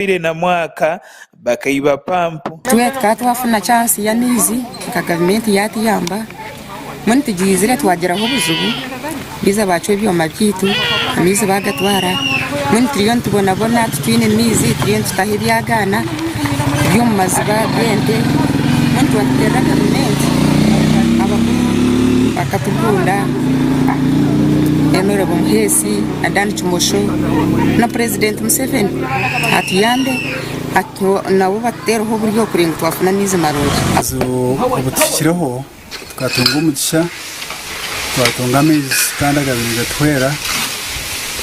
Tihahweire na mwaka bakaiba pampu. Itwe tukaba twafuna chance y'amaizi nka gavumenti yatuyamba mbwenu tugiizire twagiraho obuzibu baiza bacwa ebyoma byaitu amaizi bagatwara mbwenu turiyo nitubonabona titwine maizi turiyo nitutaha ebyagaana by'omu maziba by'ente mbwenu twatuterera gavumenti abakuru bakatukunda Honourable Muheesi na Dan Kimosho na Purezidenti Museveni atuyambe nabo batuteereho oburyo kureba ngu twafuna amaizi marungi. Obuzibu obutuhikireho tukatunga omugisha twatunga amaizi kandi agabaire nigatuhwera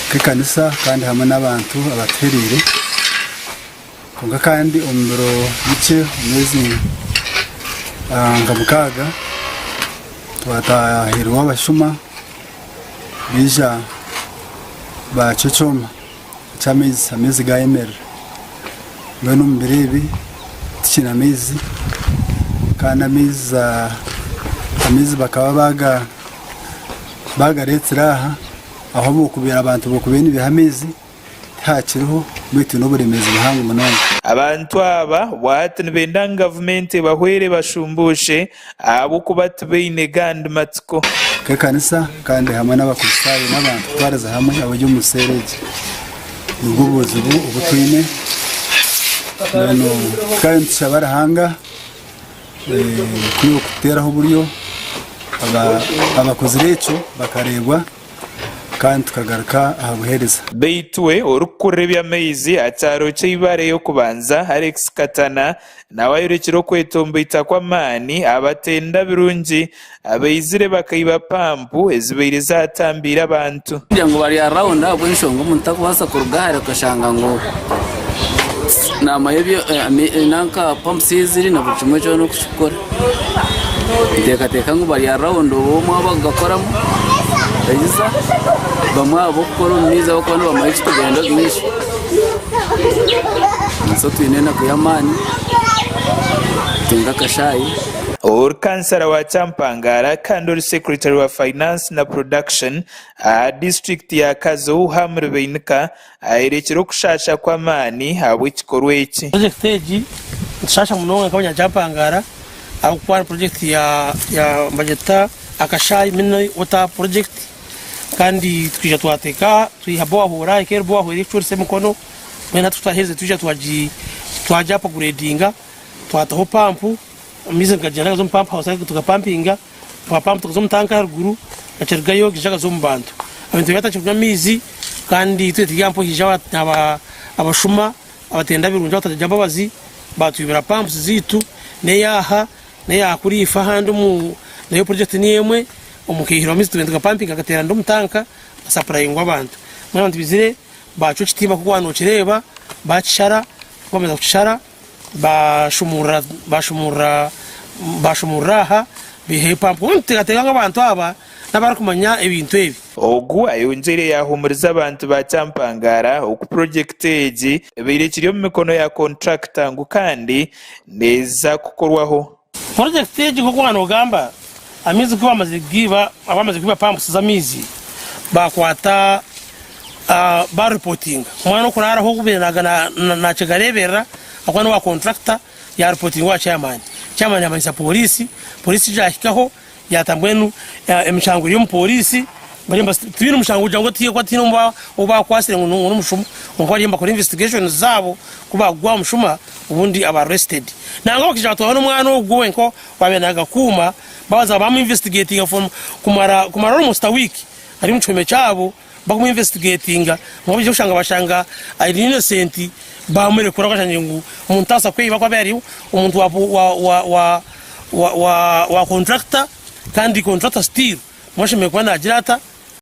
nk'ekanisa kandi hamwe n'abantu abatuhereire kwonka kandi omu biro bikye omu myezi nka mukaaga twatahirwa abashuma baija baacwa ekyoma ky'amaizi, amaizi gaayemerera. Mbwenu omu biro ebi tikiine amaizi kandi amaizi amaizi bakaba baga bagareetsire aha ahu bokubaire abantu bokubaire nibaiha amaizi tihakiriho mbwenu twine oburemeezi buhango munonga. Abantu aba bwahati nibenda ngu gavumenti ebahwere ebashumbuushe ahabw'okuba tibaine gandi matsiko. Nk'ekanisa kandi hamwe n'Abakristaayo n'abantu kutwariza hamwe abari omu nsi egi, nibwo buzibu obu twine. Mbwenu tukaba nitushaba Ruhanga ku yokututeeraho oburyo abakozire ekyo bakareebwa. kandi tukagaruka aha buheereza. Beitu we orikukurira eby'amaizi aha kyaro ky'eibare ey'okubanza, Alex Katana, nawe ayorekire okwetomboita kw'amaani abatenda birungi abaizire bakaiba pampu ezibaire zatambiire abantu. Kugira ngu bari around ahabw'enshonga omuntu takubaasa kuruga hare okashanga ngu namanya ebi nanka pumps ahu ziri na buri kimwe kyona okukikora. Nteekateeka ngu bari around obumwe abakugakoramu baija bamwe ab'okukora omu maizi abakuba nibamanya ekirikugyenda omu maisho. So twine enaku y'amaani turi nk'akashaayi. Ori kansara wa Kyampangara kandi ori Secretary wa Finance na Production aha disiturikiti ya Kazo, Ham Rubeinika ayerekire okushaasha kw'amaani ahabw'ekikorwa eki. Purojekiti egi nitushaasha munonga nk'abanyakyampangara ahabw'okuba ni purojekiti ya nibagyeta Akashaayi Mini Water Project kandi twija twateeka twiha borehole aha ekaba eri borehole erikucurisa emikono mbwenu hati kutwaherize twija twagi apaguredinga twataho pampu amaizi nigagyenda gaza omu pampu hawusi tugapampinga. Twapampa tukaza omu tanka aharuguru gakirugayo gaija gaza omu bantu. Ebintu byatandikire kunywa amaizi kandi itwe turi aha mpeho haija abashuma abatenda birungi abatarya mbabazi batwibira pumps zaitu n'eyaha n'eya kuriifa ahandi omu nayo project niyo emwe omu kaihiro amaizi tubaire nitugapampinga gateeranira omu tanka gasapurayingwa abantu. Mbwenu abantu baizire bacwa ekitimba nk'oku waaba nokireeba bakishara ku bamazire kukishara Baashumurura, baashumurura, baashumurura aha, baihayo pampu. Kwonka nituteekateeka ngu abantu aba n'abarikumanya ebintu ebi. Ogu ayongyeire yaahumuriza abantu ba Kyampangara oku purogyekiti egi ebaire ekiri omu mikono ya kontrakita ngu kandi neeza kukorwaho. Purojekiti egi nk'oku waanogamba, amaizi ku bamazire kugiiba, abamazire kwiba pampusi z'amaizi baakwata baaripotinga. Omwana okuraaraho ogu obaire naakigareeberera ahabw'okuba n'owa kontrakita yaaripotinga owa chairman. Chairman yaamanyisa pooriisi, pooriisi yaahikaho Yaata mbwenu emishango eri omu pooriisi, bariyo tibaine mushango kugira ngu tihaine ou baakwatsire ngu n'omushuma kwonka bariyo nibakora investigations zaabo ku baakugwa aha mushuma obundi aba arrested. Nangwa bakaija batwara n'omwana ogwo wenka owaabaire naagakuuma baabanza baamu investigatinga for kumara kumara almost a week ari omu kihome kyabo bakumu investigatinga kwonka baija kushanga bashanga ari innocent baamurekura bashangire ngu omuntu tabaasa kweyiba ku abaire ari omuntu wa wa wa wa wa wa contractor kandi contractor still niwe ashemereire kuba naagira ata?